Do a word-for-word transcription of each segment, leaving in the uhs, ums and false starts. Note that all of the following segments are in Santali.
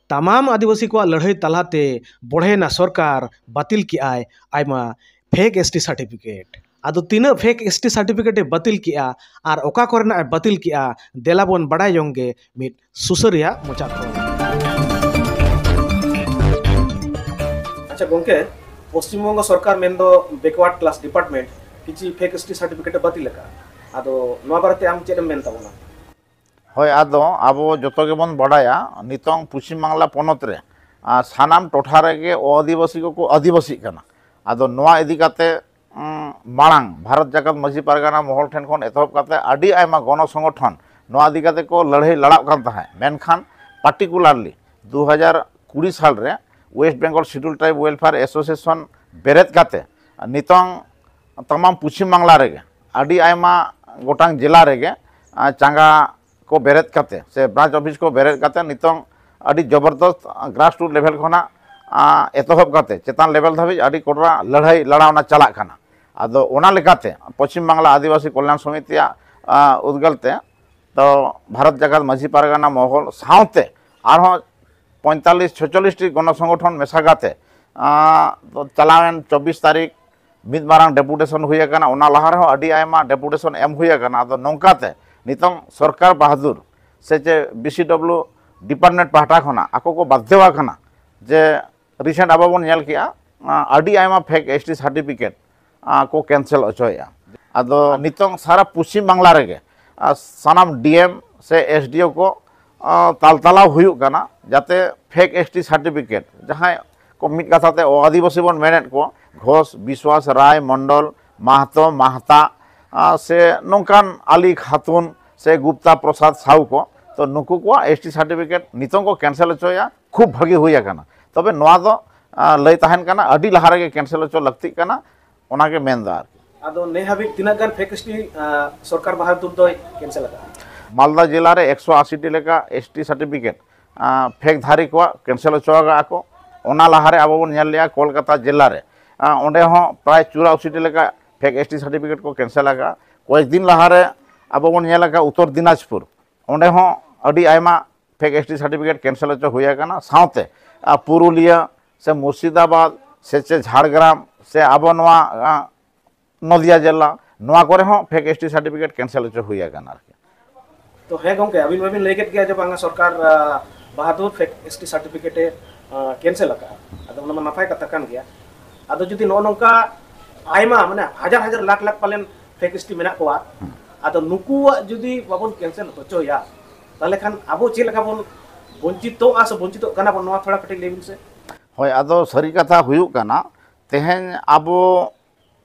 ᱛᱟᱢᱟᱢ ᱟᱹᱫᱤᱵᱟᱹᱥᱤ ᱠᱚᱣᱟᱜ ᱞᱟᱹᱲᱦᱟᱹᱭ ᱛᱟᱞᱟᱛᱮ ᱵᱚᱲᱦᱮᱱᱟ ᱥᱚᱨᱠᱟᱨ ᱵᱟᱹᱛᱤᱞ ᱠᱮᱜᱼᱟᱭ ᱟᱭᱢᱟ ᱯᱷᱮᱠ ᱮᱥ ᱴᱤ ᱥᱟᱨᱴᱤᱯᱷᱤᱠᱮᱴ᱾ ᱟᱫᱚ ᱛᱤᱱᱟᱹᱜ ᱯᱷᱮᱠ ᱮᱥ ᱴᱤ ᱥᱟᱨᱴᱤᱯᱷᱤᱠᱮᱴ ᱮ ᱵᱟᱹᱛᱤᱞ ᱠᱮᱜᱼᱟ ᱟᱨ ᱚᱠᱟ ᱠᱚᱨᱮᱱᱟᱜ ᱮ ᱵᱟᱹᱛᱤᱞ ᱠᱮᱜᱼᱟ, ᱫᱮᱞᱟ ᱵᱚᱱ ᱵᱟᱲᱟᱭ ᱡᱚᱝ ᱜᱮ ᱢᱤᱫ ᱥᱩᱥᱟᱹᱨᱤᱭᱟᱹ ᱢᱚᱪᱟ ᱠᱷᱚᱱ᱾ ᱟᱪᱪᱷᱟ ᱜᱚᱝᱠᱮ, ᱯᱚᱥᱪᱤᱢ ᱵᱚᱝᱜᱚ ᱥᱚᱨᱠᱟᱨ ᱢᱮᱱᱫᱚ ᱵᱮᱠᱣᱟᱨᱰ ᱠᱞᱟᱥ ᱰᱤᱯᱟᱨᱴᱢᱮᱱᱴ ᱠᱤᱪᱷᱤ ᱯᱷᱮᱠ ᱮᱥ ᱴᱤ ᱥᱟᱨᱴᱤᱯᱷᱤᱠᱮᱴ ᱮ ᱵᱟᱹᱛᱤᱞ ᱟᱠᱟᱫᱼᱟ᱾ ᱟᱫᱚ ᱱᱚᱣᱟ ᱵᱟᱨᱮᱛᱮ ᱟᱢ ᱪᱮᱫ ᱮᱢ ᱢᱮᱱ ᱛᱟᱵᱚᱱᱟ? ᱦᱳᱭ, ᱟᱫᱚ ᱟᱵᱚ ᱡᱚᱛᱚ ᱜᱮᱵᱚᱱ ᱵᱟᱰᱟᱭᱟ, ᱱᱤᱛᱚᱝ ᱯᱚᱪᱷᱤᱢ ᱵᱟᱝᱞᱟ ᱯᱚᱱᱚᱛ ᱨᱮ, ᱟᱨ ᱥᱟᱱᱟᱢ ᱴᱚᱴᱷᱟ ᱨᱮᱜᱮ ᱚ ᱟᱹᱫᱤᱵᱟᱹᱥᱤ ᱠᱚᱠᱚ ᱟᱹᱫᱤᱵᱟᱹᱥᱤᱜ ᱠᱟᱱᱟ᱾ ᱟᱫᱚ ᱱᱚᱣᱟ ᱤᱫᱤ ᱠᱟᱛᱮ, ᱩᱸ, ᱢᱟᱲᱟᱝ ᱵᱷᱟᱨᱚᱛ ᱡᱟᱠᱟᱛ ᱢᱟᱹᱡᱷᱤ ᱯᱟᱨᱜᱟᱱᱟ ᱢᱚᱦᱚᱞ ᱴᱷᱮᱱ ᱠᱷᱚᱱ ᱮᱛᱚᱦᱚᱵ ᱠᱟᱛᱮ ᱟᱹᱰᱤ ᱟᱭᱢᱟ ᱜᱚᱱᱚ ᱥᱚᱝᱜᱚᱴᱷᱚᱱ ᱱᱚᱣᱟ ᱤᱫᱤ ᱠᱟᱛᱮ ᱠᱚ ᱞᱟᱹᱲᱦᱟᱹᱭ ᱞᱟᱲᱟᱜ ᱠᱟᱱ ᱛᱟᱦᱮᱸᱫ᱾ ᱢᱮᱱᱠᱷᱟᱱ particularly ᱫᱩ ᱦᱟᱡᱟᱨ ᱠᱩᱲᱤ ᱥᱟᱞ ᱨᱮ West Bengal Scheduled Tribe Welfare Association ᱵᱮᱨᱮᱫ ᱠᱟᱛᱮ ᱱᱤᱛᱚᱝ ᱛᱟᱢᱟᱢ ᱯᱚᱪᱷᱤᱢ ᱵᱟᱝᱞᱟ ᱨᱮᱜᱮ ᱟᱹᱰᱤ ᱟᱭᱢᱟ ᱜᱚᱴᱟᱝ ᱡᱮᱞᱟ ᱨᱮᱜᱮ, ᱟ, ᱪᱟᱸᱜᱟ ᱠᱚ ᱵᱮᱨᱮᱫ ᱠᱟᱛᱮ ᱥᱮ ᱵᱨᱟᱧᱪ ᱚᱯᱷᱤᱥ ᱠᱚ ᱵᱮᱨᱮᱫ ᱠᱟᱛᱮ ᱱᱤᱛᱚᱝ ᱟᱹᱰᱤ ᱡᱚᱵᱚᱨᱫᱚᱥᱛ grassroot level ᱠᱷᱚᱱᱟᱜ, ᱟ, ᱮᱛᱚᱦᱚᱵ ᱠᱟᱛᱮ ᱪᱮᱛᱟᱱ level ᱫᱷᱟᱹᱵᱤᱡ ᱟᱹᱰᱤ ᱠᱚᱰᱨᱟ ᱞᱟᱹᱲᱦᱟᱹᱭ ᱞᱟᱲᱟᱣᱱᱟ ᱪᱟᱞᱟᱜ ᱠᱟᱱᱟ᱾ ᱟᱫᱚ ᱚᱱᱟ ᱞᱮᱠᱟᱛᱮ ᱯᱚᱪᱷᱤᱢ ᱵᱟᱝᱞᱟ ᱟᱹᱫᱤᱵᱟᱹᱥᱤ ᱠᱚᱞᱭᱟᱱ ᱥᱚᱢᱤᱛᱤᱭᱟᱜ, ᱟ, ᱩᱫᱽᱜᱟᱹᱞ ᱛᱮ ᱛᱚ ᱵᱷᱟᱨᱚᱛ ᱡᱟᱠᱟᱛ ᱢᱟᱹᱡᱷᱤ ᱯᱟᱨᱜᱟᱱᱟ ᱢᱚᱦᱚᱞ ᱥᱟᱶᱛᱮ ᱟᱨᱦᱚᱸ ᱯᱚᱸᱭᱛᱟᱞᱤᱥ ᱪᱷᱚᱪᱚᱞᱞᱤᱥ ᱴᱤ ᱜᱚᱱᱚ ᱥᱚᱝᱜᱚᱴᱷᱚᱱ ᱢᱮᱥᱟ ᱠᱟᱛᱮ, ᱟᱸ, ᱛᱚ ᱪᱟᱞᱟᱣᱮᱱ ᱪᱚᱵᱵᱤᱥ ᱛᱟᱹᱨᱤᱠᱷ ᱢᱤᱫ ᱢᱟᱨᱟᱝ ᱰᱮᱯᱩᱴᱮᱥᱚᱱ ᱦᱩᱭ ᱟᱠᱟᱱᱟ᱾ ᱚᱱᱟ ᱞᱟᱦᱟ ᱨᱮᱦᱚᱸ ᱟᱹᱰᱤ ᱟᱭᱢᱟ ᱰᱮᱯᱩᱴᱮᱥᱚᱱ ᱮᱢ ᱦᱩᱭ ᱟᱠᱟᱱᱟ᱾ ᱟᱫᱚ ᱱᱚᱝᱠᱟᱛᱮ ᱱᱤᱛᱚᱝ ᱥᱚᱨᱠᱟᱨ ᱵᱟᱦᱟᱫᱩᱨ ᱥᱮ ᱪᱮ ᱵᱤ ᱥᱤ ᱰᱚᱵᱞᱤᱭᱩ ᱰᱤᱯᱟᱨᱴᱢᱮᱱᱴ ᱯᱟᱦᱴᱟ ᱠᱷᱚᱱᱟᱜ ᱟᱠᱚ ᱠᱚ ᱵᱟᱫᱽᱫᱷᱚ ᱟᱠᱟᱱᱟ ᱡᱮ recent ᱟᱵᱚ ᱵᱚᱱ ᱧᱮᱞ ᱠᱮᱜᱼᱟ, ᱟᱸ, ᱟᱹᱰᱤ ᱟᱭᱢᱟ ᱯᱷᱮᱠ ᱮᱥ ᱴᱤ ᱥᱟᱨᱴᱤᱯᱷᱤᱠᱮᱴ, ᱟᱸ, ᱠᱚ ᱠᱮᱱᱥᱮᱞ ᱚᱪᱚᱭᱮᱜᱼᱟ᱾ ᱟᱫᱚ ᱱᱤᱛᱚᱝ ᱥᱟᱨᱟ ᱯᱚᱪᱷᱤᱢ ᱵᱟᱝᱞᱟ ᱨᱮᱜᱮ, ᱟᱸ, ᱥᱟᱱᱟᱢ ᱰᱤ ᱮᱢ ᱥᱮ ᱮᱥ ᱰᱤ ᱳ ᱠᱚ, ᱟᱸ, ᱛᱟᱞᱛᱟᱞᱟᱣ ᱦᱩᱭᱩᱜ ᱠᱟᱱᱟ, ᱡᱟᱛᱮ ᱯᱷᱮᱠ ᱮᱥ ᱴᱤ ᱥᱟᱨᱴᱤᱯᱷᱤᱠᱮᱴ, ᱡᱟᱦᱟᱸᱭ ᱠᱚ ᱢᱤᱫ ᱠᱟᱛᱷᱟ ᱛᱮ ᱚ ᱟᱹᱫᱤᱵᱟᱹᱥᱤ ᱵᱚᱱ ᱢᱮᱱᱮᱫ ᱠᱚ, ᱜᱷᱳᱥ, ᱵᱤᱥᱣᱟᱥ, ᱨᱟᱭ, ᱢᱚᱱᱰᱚᱞ, ᱢᱟᱦᱛᱚ, ᱢᱟᱦᱛᱟ, ᱟᱸ, ᱥᱮ ᱱᱚᱝᱠᱟᱱ ᱟᱞᱤ ᱠᱷᱟᱛᱩᱱ ᱥᱮ ᱜᱩᱯᱛᱟ ᱯᱨᱚᱥᱟᱫᱽ ᱥᱟᱦᱩ ᱠᱚ, ᱛᱚ ᱱᱩᱠᱩ ᱠᱚᱣᱟᱜ ᱮᱥ ᱴᱤ ᱥᱟᱨᱴᱤᱯᱷᱤᱠᱮᱴ ᱱᱤᱛᱚᱝ ᱠᱚ ᱠᱮᱱᱥᱮᱞ ᱚᱪᱚᱭᱟ, ᱠᱷᱩᱵ ᱵᱷᱟᱹᱜᱤ ᱦᱩᱭ ᱟᱠᱟᱱᱟ᱾ ᱛᱚᱵᱮ ᱱᱚᱣᱟ ᱫᱚ, ᱟᱸ, ᱞᱟᱹᱭ ᱛᱟᱦᱮᱱ ᱠᱟᱱᱟ, ᱟᱹᱰᱤ ᱞᱟᱦᱟ ᱨᱮᱜᱮ ᱠᱮᱱᱥᱮᱞ ᱚᱪᱚ ᱞᱟᱹᱠᱛᱤᱜ ᱠᱟᱱᱟ, ᱚᱱᱟᱜᱮ ᱢᱮᱱ ᱫᱚ ᱟᱨᱠᱤ᱾ ᱟᱫᱚ ᱱᱮ ᱦᱟᱹᱵᱤᱡ ᱛᱤᱱᱟᱹᱜ ᱜᱟᱱ ᱯᱷᱮᱠ ᱮᱥ ᱴᱤ, ᱟᱸ, ᱥᱚᱨᱠᱟᱨ ᱵᱟᱦᱟᱫᱩᱨ ᱫᱚᱭ ᱠᱮᱱᱥᱮᱞ ᱟᱠᱟᱫᱼᱟ? ᱢᱟᱞᱫᱟ ᱡᱮᱞᱟ ᱨᱮ ᱮᱠᱥᱚ ᱟᱥᱤ ᱴᱤ ᱞᱮᱠᱟ ᱮᱥ ᱴᱤ ᱥᱟᱨᱴᱤᱯᱷᱤᱠᱮᱴ, ᱟᱸ, ᱯᱷᱮᱠ ᱫᱷᱟᱨᱤ ᱠᱚᱣᱟᱜ ᱠᱮᱱᱥᱮᱞ ᱦᱚᱪᱚ ᱟᱠᱟᱫᱼᱟ ᱠᱚ᱾ ᱚᱱᱟ ᱞᱟᱦᱟᱨᱮ ᱟᱵᱚ ᱵᱚᱱ ᱧᱮᱞ ᱞᱮᱜᱼᱟ ᱠᱳᱞᱠᱟᱛᱟ ᱡᱮᱞᱟ ᱨᱮ, ᱟᱸ, ᱚᱸᱰᱮ ᱦᱚᱸ ᱯᱨᱟᱭ ᱪᱩᱨᱟᱥᱤ ᱴᱤ ᱞᱮᱠᱟ ᱯᱷᱮᱠ ᱮᱥ ᱴᱤ ᱥᱟᱨᱴᱤᱯᱷᱤᱠᱮᱴ ᱠᱚ ᱠᱮᱱᱥᱮᱞ ᱟᱠᱟᱫᱼᱟ᱾ ᱠᱚᱭᱮᱠ ᱫᱤᱱ ᱞᱟᱦᱟᱨᱮ ᱟᱵᱚ ᱵᱚᱱ ᱧᱮᱞ ᱟᱠᱟᱫ ᱩᱛᱛᱚᱨ ᱫᱤᱱᱟᱡᱽᱯᱩᱨ, ᱚᱸᱰᱮ ᱦᱚᱸ ᱟᱹᱰᱤ ᱟᱭᱢᱟ fake S T certificate cancel ᱦᱚᱪᱚ ᱦᱩᱭ ᱟᱠᱟᱱᱟ᱾ ᱥᱟᱶᱛᱮ ᱟᱨ ᱯᱩᱨᱩᱞᱤᱭᱟᱹ ᱥᱮ ᱢᱩᱨᱥᱤᱫᱟᱵᱟᱫᱽ ᱥᱮ ᱪᱮ ᱡᱷᱟᱲᱜᱨᱟᱢ ᱥᱮ ᱟᱵᱚ ᱱᱚᱣᱟ ᱟᱸ, ᱱᱚᱫᱤᱭᱟ ᱡᱮᱞᱟ, ᱱᱚᱣᱟ ᱠᱚᱨᱮ ᱦᱚᱸ fake S T certificate cancel ᱦᱚᱪᱚ ᱦᱩᱭ ᱟᱠᱟᱱᱟ ᱟᱨᱠᱤ᱾ ᱛᱚ ᱦᱮᱸ ᱜᱚᱝᱠᱮ, ᱟᱹᱵᱤᱱ ᱢᱟᱵᱤᱱ ᱞᱟᱹᱭ ᱠᱮᱫ ᱜᱮᱭᱟ ᱡᱮ ᱵᱟᱝᱟ ᱥᱚᱨᱠᱟᱨ ᱟᱸ, ᱵᱟᱦᱟᱫᱩᱨ ᱯᱷᱮᱠ ᱮᱥ ᱴᱤ ᱥᱟᱨᱴᱤᱯᱷᱤᱠᱮᱴ ᱮ ᱠᱮᱱᱥᱮᱞ ᱟᱠᱟᱫᱼᱟ᱾ ᱟᱫᱚ ᱚᱱᱟ ᱢᱟ ᱱᱟᱯᱟᱭ ᱠᱟᱛᱷᱟ ᱠᱟᱱ ᱜᱮᱭᱟ᱾ ᱟᱫᱚ ᱡᱩᱫᱤ ᱱᱚᱜᱼᱚ ᱱᱚᱝᱠᱟ ᱟᱭᱢᱟ, ᱢᱟᱱᱮ ᱦᱟᱡᱟᱨ ᱦᱟᱡᱟᱨ ᱞᱟᱠᱷ ᱞᱟᱠᱷ ᱯᱟᱞᱮᱱ ᱯᱷᱮᱠ ᱮᱥ ᱴᱤ ᱢᱮᱱᱟᱜ ᱠᱚᱣᱟ, ᱟᱫᱚ ᱱᱩᱠᱩᱣᱟᱜ ᱡᱩᱫᱤ ᱵᱟᱵᱚᱱ ᱠᱮᱱᱥᱮᱞ ᱦᱚᱪᱚᱭᱟ, ᱛᱟᱦᱚᱞᱮ ᱠᱷᱟᱱ ᱟᱵᱚ ᱪᱮᱫ ᱞᱮᱠᱟ ᱵᱚᱱ ᱵᱚᱧᱪᱤᱛᱚᱜᱼᱟ ᱥᱮ ᱵᱚᱧᱪᱤᱛᱚᱜ ᱠᱟᱱᱟ ᱵᱚᱱ, ᱱᱚᱣᱟ ᱛᱷᱚᱲᱟ ᱠᱟᱹᱴᱤᱡ ᱞᱟᱹᱭ ᱵᱤᱱ ᱥᱮ᱾ ᱦᱳᱭ, ᱟᱫᱚ ᱥᱟᱹᱨᱤ ᱠᱟᱛᱷᱟ ᱦᱩᱭᱩᱜ ᱠᱟᱱᱟ, ᱛᱮᱦᱮᱧ ᱟᱵᱚ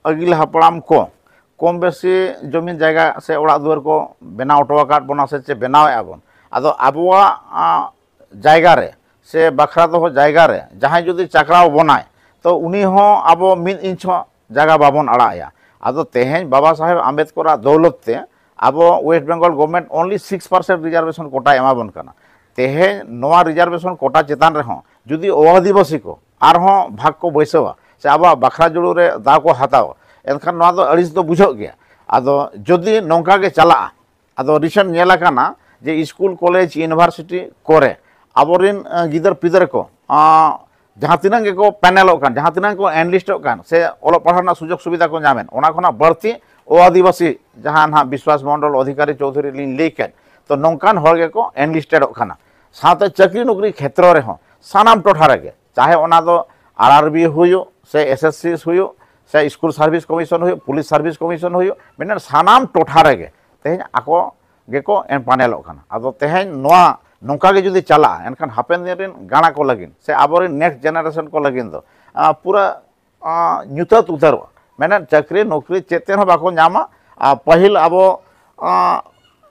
ᱟᱹᱜᱤᱞ ᱦᱟᱯᱲᱟᱢ ᱠᱚ ᱠᱚᱢ ᱵᱮᱥᱤ ᱡᱚᱢᱤᱱ ᱡᱟᱭᱜᱟ ᱥᱮ ᱚᱲᱟᱜ ᱫᱩᱣᱟᱹᱨ ᱠᱚ ᱵᱮᱱᱟᱣ ᱦᱚᱴᱚ ᱟᱠᱟᱫ ᱵᱚᱱᱟ ᱥᱮ ᱪᱮᱫ ᱵᱮᱱᱟᱣᱮᱫᱼᱟ ᱵᱚᱱ, ᱟᱫᱚ ᱟᱵᱚᱣᱟᱜ ᱟᱸ, ᱡᱟᱭᱜᱟ ᱨᱮ ᱥᱮ ᱵᱟᱠᱷᱨᱟ ᱫᱚᱦᱚ ᱡᱟᱭᱜᱟ ᱨᱮ ᱡᱟᱦᱟᱸᱭ ᱡᱩᱫᱤ ᱪᱟᱠᱨᱟᱣ ᱵᱚᱱᱟᱭ, ᱛᱚ ᱩᱱᱤ ᱦᱚᱸ ᱟᱵᱚ ᱢᱤᱫ ᱤᱧᱪ ᱦᱚᱸ ᱡᱟᱭᱜᱟ ᱵᱟᱵᱚᱱ ᱟᱲᱟᱜ ᱟᱭᱟ᱾ ᱟᱫᱚ ᱛᱮᱦᱮᱧ ᱵᱟᱵᱟ ᱥᱟᱦᱮᱵᱽ ᱟᱢᱵᱮᱫᱽᱠᱚᱨᱟᱜ ᱫᱚᱣᱞᱚᱛ ᱛᱮ ᱟᱵᱚ West Bengal government only six percent reservation quota ᱮᱢᱟ ᱵᱚᱱ ᱠᱟᱱᱟ᱾ ᱛᱮᱦᱮᱧ ᱱᱚᱣᱟ ᱨᱤᱡᱟᱨᱵᱷᱮᱥᱚᱱ ᱠᱳᱴᱟ ᱪᱮᱛᱟᱱ ᱨᱮᱦᱚᱸ ᱡᱩᱫᱤ ᱚ ᱟᱹᱫᱤᱵᱟᱹᱥᱤ ᱠᱚ ᱟᱨᱦᱚᱸ ᱵᱷᱟᱜᱽ ᱠᱚ ᱵᱟᱹᱭᱥᱟᱹᱣᱟ ᱥᱮ ᱟᱵᱚᱣᱟᱜ ᱵᱟᱠᱷᱨᱟ ᱡᱩᱲᱩ ᱨᱮ ᱫᱟᱣ ᱠᱚ ᱦᱟᱛᱟᱣᱟ, ᱮᱱᱠᱷᱟᱱ ᱱᱚᱣᱟ ᱫᱚ ᱟᱹᱲᱤᱥ ᱫᱚ ᱵᱩᱡᱷᱟᱹᱜ ᱜᱮᱭᱟ᱾ ᱟᱫᱚ ᱡᱩᱫᱤ ᱱᱚᱝᱠᱟ ᱜᱮ ᱪᱟᱞᱟᱜᱼᱟ, ᱟᱫᱚ ᱨᱤᱥᱮᱱᱴ ᱧᱮᱞ ᱟᱠᱟᱱᱟ ᱡᱮ ᱥᱠᱩᱞ, ᱠᱚᱞᱮᱡᱽ, ᱤᱭᱩᱱᱤᱵᱷᱟᱨᱥᱤᱴᱤ ᱠᱚᱨᱮ ᱟᱵᱚᱨᱮᱱ ᱟᱸ, ᱜᱤᱫᱟᱹᱨ ᱯᱤᱫᱟᱹᱨ ᱠᱚ ᱟᱸ, ᱡᱟᱦᱟᱸ ᱛᱤᱱᱟᱹᱜ ᱜᱮᱠᱚ ᱯᱮᱱᱮᱞᱚᱜ ᱠᱟᱱ, ᱡᱟᱦᱟᱸ ᱛᱤᱱᱟᱹᱜ ᱠᱚ ᱮᱱᱞᱤᱥᱴᱚᱜ ᱠᱟᱱ ᱥᱮ ᱚᱞᱚᱜ ᱯᱟᱲᱦᱟᱣ ᱨᱮᱱᱟᱜ ᱥᱩᱡᱳᱜᱽ ᱥᱩᱵᱤᱫᱷᱟ ᱠᱚ ᱧᱟᱢᱮᱫ, ᱚᱱᱟ ᱠᱷᱚᱱᱟᱜ ᱵᱟᱹᱲᱛᱤ ᱚ ᱟᱹᱫᱤᱵᱟᱹᱥᱤ, ᱡᱟᱦᱟᱸ ᱱᱟᱦᱟᱜ ᱵᱤᱥᱣᱟᱥ ᱢᱚᱱᱰᱚᱞ, ᱚᱫᱷᱤᱠᱟᱨᱤ, ᱪᱳᱣᱫᱷᱩᱨᱤ ᱞᱤᱧ ᱞᱟᱹᱭ ᱠᱮᱫ, ᱛᱚ ᱱᱚᱝᱠᱟᱱ ᱦᱚᱲ ᱜᱮᱠᱚ ᱮᱱᱞᱤᱥᱴᱮᱰᱚᱜ ᱠᱟᱱᱟ᱾ ᱥᱟᱶᱛᱮ ᱪᱟᱹᱠᱨᱤ ᱱᱚᱠᱨᱤ ᱠᱷᱮᱛᱨᱚ ᱨᱮᱦᱚᱸ ᱥᱟᱱᱟᱢ ᱴᱚᱴᱷᱟ ᱨᱮᱜᱮ, ᱪᱟᱦᱮ ᱚᱱᱟ ᱫᱚ ᱟᱨ ᱟᱨ ᱵᱤ ᱦᱩᱭᱩᱜ ᱥᱮ ᱮᱥ ᱮᱥ ᱥᱤ ᱦᱩᱭᱩᱜ ᱥᱮ ᱥᱠᱩᱞ ᱥᱟᱨᱵᱷᱤᱥ ᱠᱚᱢᱤᱥᱚᱱ ᱦᱩᱭᱩᱜ, ᱯᱩᱞᱤᱥ ᱥᱟᱨᱵᱷᱤᱥ ᱠᱚᱢᱤᱥᱚᱱ ᱦᱩᱭᱩᱜ, ᱢᱮᱱᱠᱷᱟᱱ ᱥᱟᱱᱟᱢ ᱴᱚᱴᱷᱟ ᱨᱮᱜᱮ ᱛᱮᱦᱮᱧ ᱟᱠᱚ ᱜᱮᱠᱚ ᱮᱢ ᱯᱟᱱᱮᱞᱚᱜ ᱠᱟᱱᱟ᱾ ᱟᱫᱚ ᱛᱮᱦᱮᱧ ᱱᱚᱣᱟ ᱱᱚᱝᱠᱟ ᱜᱮ ᱡᱩᱫᱤ ᱪᱟᱞᱟᱜᱼᱟ, ᱮᱱᱠᱷᱟᱱ ᱦᱟᱯᱮᱱ ᱫᱤᱱ ᱨᱮᱱ ᱜᱟᱬᱟ ᱠᱚ ᱞᱟᱹᱜᱤᱫ ᱥᱮ ᱟᱵᱚᱨᱮᱱ ᱱᱮᱠᱥᱴ ᱡᱮᱱᱟᱨᱮᱥᱚᱱ ᱠᱚ ᱞᱟᱹᱜᱤᱫ ᱫᱚ ᱟᱸ, ᱯᱩᱨᱟᱹ ᱟᱸ, ᱧᱩᱛᱟᱹᱛ ᱩᱛᱟᱹᱨᱚᱜᱼᱟ᱾ ᱢᱮᱱᱮᱫ ᱪᱟᱹᱠᱨᱤ ᱱᱚᱠᱨᱤ ᱪᱮᱫ ᱛᱮ ᱦᱚᱸ ᱵᱟᱠᱚ ᱧᱟᱢᱟ᱾ ᱟᱨ ᱯᱟᱹᱦᱤᱞ ᱟᱵᱚ ᱟᱸ,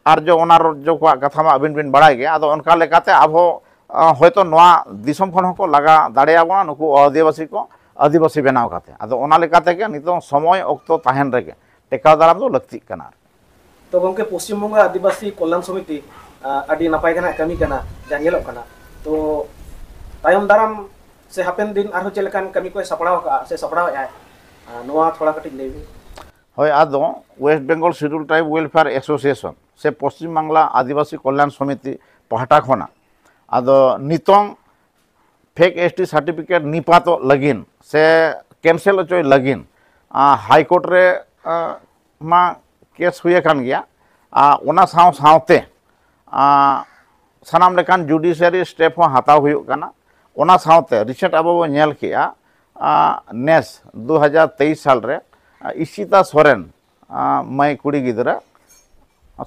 ᱟᱨᱡᱚ ᱚᱱᱟᱨᱡᱚ ᱠᱚᱣᱟᱜ ᱠᱟᱛᱷᱟ ᱢᱟ ᱟᱹᱵᱤᱱ ᱵᱤᱱ ᱵᱟᱲᱟᱭ ᱜᱮᱭᱟ᱾ ᱟᱫᱚ ᱚᱱᱠᱟ ᱞᱮᱠᱟᱛᱮ ᱟᱵᱚ ᱟᱸ, ᱦᱚᱭᱛᱳ ᱱᱚᱣᱟ ᱫᱤᱥᱚᱢ ᱠᱷᱚᱱ ᱦᱚᱸᱠᱚ ᱞᱟᱜᱟ ᱫᱟᱲᱮᱭᱟᱵᱚᱱᱟ ᱱᱩᱠᱩ ᱟᱹᱫᱤᱵᱟᱹᱥᱤ ᱠᱚ, ᱟᱹᱫᱤᱵᱟᱹᱥᱤ ᱵᱮᱱᱟᱣ ᱠᱟᱛᱮ᱾ ᱟᱫᱚ ᱚᱱᱟ ᱞᱮᱠᱟ ᱛᱮᱜᱮ ᱱᱤᱛᱚᱝ ᱥᱚᱢᱚᱭ ᱚᱠᱛᱚ ᱛᱟᱦᱮᱱ ᱨᱮᱜᱮ ᱴᱮᱠᱟᱣ ᱫᱟᱨᱟᱢ ᱫᱚ ᱞᱟᱹᱠᱛᱤᱜ ᱠᱟᱱᱟ᱾ ᱛᱚ ᱜᱚᱢᱠᱮ, ᱯᱚᱥᱪᱤᱢ ᱵᱚᱝᱜᱚ ᱟᱹᱫᱤᱵᱟᱹᱥᱤ ᱠᱚᱞᱭᱟᱱ ᱥᱚᱢᱤᱛᱤ ᱟᱸ, ᱟᱹᱰᱤ ᱱᱟᱯᱟᱭ ᱜᱮ ᱱᱟᱜ ᱠᱟᱹᱢᱤ ᱠᱟᱱᱟ ᱡᱟ ᱧᱮᱞᱚᱜ ᱠᱟᱱᱟ᱾ ᱛᱚ ᱛᱟᱭᱚᱢ ᱫᱟᱨᱟᱢ ᱥᱮ ᱦᱟᱯᱮᱱ ᱫᱤᱱ ᱟᱨᱦᱚᱸ ᱪᱮᱫ ᱞᱮᱠᱟᱱ ᱠᱟᱹᱢᱤ ᱠᱚᱭ ᱥᱟᱯᱲᱟᱣ ᱟᱠᱟᱫᱼᱟ ᱥᱮ ᱥᱟᱯᱲᱟᱣᱮᱫᱼᱟᱭ, ᱟᱸ, ᱱᱚᱣᱟ ᱛᱷᱚᱲᱟ ᱠᱟᱹᱴᱤᱡ ᱞᱟᱹᱭ ᱵᱤᱱ᱾ ᱦᱳᱭ, ᱟᱫᱚ West Bengal schedule tribe welfare association ᱥᱮ ᱯᱚᱥᱪᱤᱢ ᱵᱟᱝᱞᱟ ᱟᱹᱫᱤᱵᱟᱹᱥᱤ ᱠᱚᱞᱭᱟᱱ ᱥᱚᱢᱤᱛᱤ ᱯᱟᱦᱴᱟ ᱠᱷᱚᱱᱟᱜ ᱟᱫᱚ ᱱᱤᱛᱚᱝ ᱯᱷᱮᱠ ᱮᱥ ᱴᱤ ᱥᱟᱨᱴᱤᱯᱷᱤᱠᱮᱴ ᱱᱤᱯᱟᱛᱚᱜ ᱞᱟᱹᱜᱤᱫ ᱥᱮ ᱠᱮᱱᱥᱮᱞ ᱚᱪᱚᱭ ᱞᱟᱹᱜᱤᱫ ᱦᱟᱭ ᱠᱳᱨᱴ ᱨᱮ ᱢᱟ ᱠᱮᱥ ᱦᱩᱭ ᱟᱠᱟᱱ ᱜᱮᱭᱟ᱾ ᱚᱱᱟ ᱥᱟᱶ ᱥᱟᱶᱛᱮ ᱥᱟᱱᱟᱢ ᱞᱮᱠᱟᱱ ᱡᱩᱰᱤᱥᱤᱭᱟᱨᱤ ᱥᱴᱮᱯ ᱦᱚᱸ ᱦᱟᱛᱟᱣ ᱦᱩᱭᱩᱜ ᱠᱟᱱᱟ᱾ ᱚᱱᱟ ᱥᱟᱶᱛᱮ ᱨᱤᱥᱮᱱᱴ ᱟᱵᱚ ᱵᱚᱱ ᱧᱮᱞ ᱠᱮᱜᱼᱟ, ᱱᱮᱥ ᱫᱩ ᱦᱟᱡᱟᱨ ᱛᱮᱭᱤᱥ ᱥᱟᱞ ᱨᱮ ᱤᱥᱤᱛᱟ ᱥᱚᱨᱮᱱ, ᱢᱟᱹᱭ ᱠᱩᱲᱤ ᱜᱤᱫᱽᱨᱟᱹ,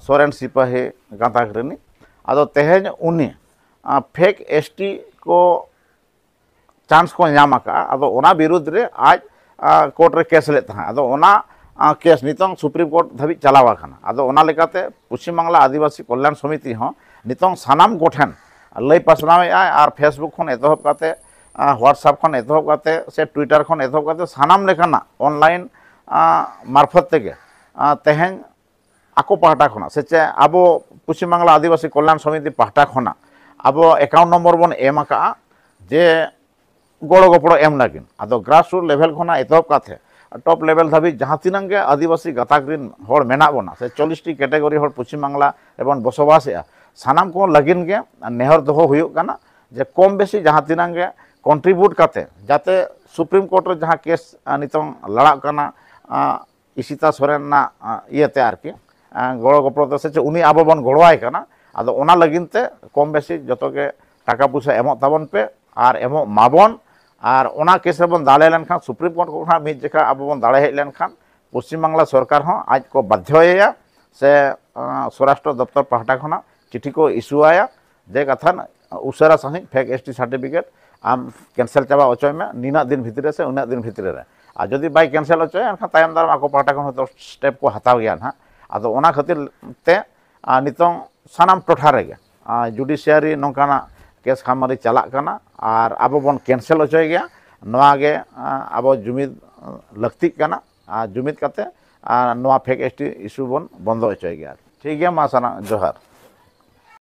ᱥᱚᱨᱮᱱ ᱥᱤᱯᱟᱹᱦᱤ ᱜᱟᱛᱟᱠ ᱨᱤᱱᱤᱡ, ᱟᱫᱚ ᱛᱮᱦᱮᱧ ᱩᱱᱤ ᱯᱷᱮᱠ ᱮᱥ ᱴᱤ ᱠᱚ ᱪᱟᱱᱥ ᱠᱚ ᱧᱟᱢ ᱟᱠᱟᱫᱼᱟ᱾ ᱟᱫᱚ ᱚᱱᱟ ᱵᱤᱨᱩᱫᱽ ᱨᱮ ᱟᱡ ᱠᱳᱨᱴ ᱨᱮ ᱠᱮᱥ ᱞᱮᱫ ᱛᱟᱦᱮᱸᱫ᱾ ᱟᱫᱚ ᱚᱱᱟ ᱠᱮᱥ ᱱᱤᱛᱚᱝ ᱥᱩᱯᱨᱤᱢ ᱠᱳᱨᱴ ᱫᱷᱟᱹᱵᱤᱡ ᱪᱟᱞᱟᱣ ᱟᱠᱟᱱᱟ᱾ ᱟᱫᱚ ᱚᱱᱟ ᱞᱮᱠᱟᱛᱮ ᱯᱚᱥᱪᱤᱢ ᱵᱟᱝᱞᱟ ᱟᱹᱫᱤᱵᱟᱹᱥᱤ ᱠᱚᱞᱭᱟᱱ ᱥᱚᱢᱤᱛᱤ ᱦᱚᱸ ᱱᱤᱛᱚᱝ ᱥᱟᱱᱟᱢ ᱠᱚᱴᱷᱮᱱ ᱞᱟᱹᱭ ᱯᱟᱥᱱᱟᱣᱮᱫᱼᱟᱭ, ᱟᱨ ᱯᱷᱮᱥᱵᱩᱠ ᱠᱷᱚᱱ ᱮᱛᱚᱦᱚᱵ ᱠᱟᱛᱮ, ᱦᱳᱣᱟᱴᱥᱮᱯ ᱠᱷᱚᱱ ᱮᱛᱚᱦᱚᱵ ᱠᱟᱛᱮ ᱥᱮ ᱴᱩᱭᱴᱟᱨ ᱠᱷᱚᱱ ᱮᱛᱚᱦᱚᱵ ᱠᱟᱛᱮ ᱥᱟᱱᱟᱢ ᱞᱮᱠᱟᱱᱟᱜ ᱚᱱᱞᱟᱭᱤᱱ ᱢᱟᱨᱯᱷᱚᱛ ᱛᱮᱜᱮ ᱛᱮᱦᱮᱧ ᱟᱠᱚ ᱯᱟᱦᱴᱟ ᱠᱷᱚᱱᱟᱜ ᱥᱮ ᱪᱮᱫ ᱟᱵᱚ ᱯᱚᱥᱪᱤᱢ ᱵᱟᱝᱞᱟ ᱟᱹᱫᱤᱵᱟᱹᱥᱤ ᱠᱚᱞᱭᱟᱱ ᱥᱚᱢᱤᱛᱤ ᱯᱟᱦᱴᱟ ᱠᱷᱚᱱᱟᱜ ᱟᱵᱚ ᱮᱠᱟᱣᱩᱱᱴ ᱱᱚᱢᱵᱚᱨ ᱵᱚᱱ ᱮᱢ ᱟᱠᱟᱫᱼᱟ ᱡᱮ ᱜᱚᱲᱚ ᱜᱚᱯᱚᱲᱚ ᱮᱢ ᱞᱟᱹᱜᱤᱫ᱾ ᱟᱫᱚ ᱜᱨᱟᱥ ᱨᱩᱴ ᱞᱮᱵᱷᱮᱞ ᱠᱷᱚᱱᱟᱜ ᱮᱛᱚᱦᱚᱵ ᱠᱟᱛᱮ ᱴᱚᱯ ᱞᱮᱵᱷᱮᱞ ᱫᱷᱟᱹᱵᱤᱡ ᱡᱟᱦᱟᱸ ᱛᱤᱱᱟᱹᱜ ᱜᱮ ᱟᱹᱫᱤᱵᱟᱹᱥᱤ ᱜᱟᱛᱟᱠ ᱨᱤᱱ ᱦᱚᱲ ᱢᱮᱱᱟᱜ ᱵᱚᱱᱟ ᱥᱮ ᱪᱚᱞᱞᱤᱥ ᱴᱤ ᱠᱮᱴᱮᱜᱚᱨᱤ ᱦᱚᱲ ᱯᱚᱥᱪᱤᱢ ᱵᱟᱝᱞᱟ ᱨᱮᱵᱚᱱ ᱵᱚᱥᱚᱵᱟᱥᱮᱜᱼᱟ, ᱥᱟᱱᱟᱢ ᱠᱚ ᱞᱟᱹᱜᱤᱫ ᱜᱮ ᱱᱮᱦᱚᱨ ᱫᱚᱦᱚ ᱦᱩᱭᱩᱜ ᱠᱟᱱᱟ ᱡᱮ ᱠᱚᱢ ᱵᱮᱥᱤ ᱡᱟᱦᱟᱸ ᱛᱤᱱᱟᱹᱜ ᱜᱮ ᱠᱚᱱᱴᱨᱤᱵᱤᱭᱩᱴ ᱠᱟᱛᱮ ᱡᱟᱛᱮ ᱥᱩᱯᱨᱤᱢ ᱠᱳᱨᱴ ᱨᱮ ᱡᱟᱦᱟᱸ ᱠᱮᱥ ᱱᱤᱛᱚᱝ ᱞᱟᱲᱟᱜ ᱠᱟᱱᱟ, ᱤᱥᱤᱛᱟ ᱥᱚᱨᱮᱱ ᱨᱮᱱᱟᱜ ᱤᱭᱟᱹᱛᱮ ᱟᱨᱠᱤ, ᱜᱚᱲᱚ ᱜᱚᱯᱚᱲᱚ ᱛᱮ ᱥᱮ ᱪᱮᱫ ᱩᱱᱤ ᱟᱵᱚ ᱵᱚᱱ ᱜᱚᱲᱚᱣᱟᱭ ᱠᱟᱱᱟ᱾ ᱟᱫᱚ ᱚᱱᱟ ᱞᱟᱹᱜᱤᱫ ᱛᱮ ᱠᱚᱢ ᱵᱮᱥᱤ ᱡᱚᱛᱚ ᱜᱮ ᱴᱟᱠᱟ ᱯᱚᱭᱥᱟ ᱮᱢᱚᱜ ᱛᱟᱵᱚᱱ ᱯᱮ ᱟᱨ ᱮᱢᱚᱜ ᱢᱟᱵᱚᱱ᱾ ᱟᱨ ᱚᱱᱟ ᱠᱮᱥ ᱨᱮᱵᱚᱱ ᱫᱟᱲᱮ ᱞᱮᱱᱠᱷᱟᱱ ᱥᱩᱯᱨᱤᱢ ᱠᱳᱨᱴ ᱠᱷᱚᱱᱟᱜ ᱢᱤᱫ ᱡᱚᱠᱷᱟ ᱟᱵᱚ ᱵᱚᱱ ᱫᱟᱲᱮ ᱦᱮᱡ ᱞᱮᱱᱠᱷᱟᱱ ᱯᱚᱥᱪᱤᱢ ᱵᱟᱝᱞᱟ ᱥᱚᱨᱠᱟᱨ ᱦᱚᱸ ᱟᱡ ᱠᱚ ᱵᱟᱫᱽᱫᱷᱚᱭᱮᱭᱟ ᱥᱮ ᱥᱚᱨᱟᱥᱴᱨᱚ ᱫᱚᱯᱛᱚᱨ ᱯᱟᱦᱴᱟ ᱠᱷᱚᱱᱟᱜ ᱪᱤᱴᱷᱤ ᱠᱚ ᱤᱥᱩ ᱟᱭᱟ ᱡᱮ ᱠᱟᱛᱷᱟ ᱩᱥᱟᱹᱨᱟ ᱥᱟᱺᱦᱤᱡ ᱯᱷᱮᱠ ᱮᱥ ᱴᱤ ᱥᱟᱨᱴᱤᱯᱷᱤᱠᱮᱴ ᱟᱢ ᱠᱮᱱᱥᱮᱞ ᱪᱟᱵᱟ ᱚᱪᱚᱭ ᱢᱮ ᱱᱤᱱᱟᱹᱜ ᱫᱤᱱ ᱵᱷᱤᱛᱨᱤ ᱨᱮ ᱥᱮ ᱩᱱᱟᱹᱜ ᱫᱤᱱ ᱵᱷᱤᱛᱨᱤ ᱨᱮ᱾ ᱟᱨ ᱡᱩᱫᱤ ᱵᱟᱭ ᱠᱮᱱᱥᱮᱞ ᱚᱪᱚᱭᱟ ᱮᱱᱠᱷᱟᱱ ᱛᱟᱭᱚᱢ ᱫᱟᱨᱟᱢ ᱟᱠᱚ ᱯᱟᱦᱴᱟ ᱠᱷᱚᱱ ᱦᱚᱭᱛᱳ ᱥᱴᱮᱯ ᱠᱚ ᱦᱟᱛᱟᱣ ᱜᱮᱭᱟ ᱱᱟᱦᱟᱜ᱾ ᱟᱫᱚ ᱚᱱᱟ ᱠᱷᱟᱹᱛᱤᱨ ᱛᱮ ᱱᱤᱛᱚᱝ ᱥᱟᱱᱟᱢ ᱴᱚᱴᱷᱟ ᱨᱮᱜᱮ ᱡᱩᱰᱤᱥᱤᱭᱟᱨᱤ ᱱᱚᱝᱠᱟᱱᱟᱜ ᱠᱮᱥ ᱠᱷᱟᱢᱟᱨᱤ ᱪᱟᱞᱟᱜ ᱠᱟᱱᱟ ᱟᱨ ᱟᱵᱚ ᱵᱚᱱ ᱠᱮᱱᱥᱮᱞ ᱚᱪᱚᱭ ᱜᱮᱭᱟ᱾ ᱱᱚᱣᱟ ᱜᱮ ᱟᱵᱚ ᱡᱩᱢᱤᱫ ᱞᱟᱹᱠᱛᱤᱜ ᱠᱟᱱᱟ᱾ ᱟᱨ ᱡᱩᱢᱤᱫ ᱠᱟᱛᱮ ᱱᱚᱣᱟ ᱯᱷᱮᱠ ᱮᱥ ᱴᱤ ᱤᱥᱩ ᱵᱚᱱ ᱵᱚᱱᱫᱚ ᱚᱪᱚᱭ ᱜᱮᱭᱟ᱾ ᱴᱷᱤᱠ ᱜᱮᱭᱟ, ᱢᱟ ᱥᱟᱱᱟᱢ ᱡᱚᱦᱟᱨ᱾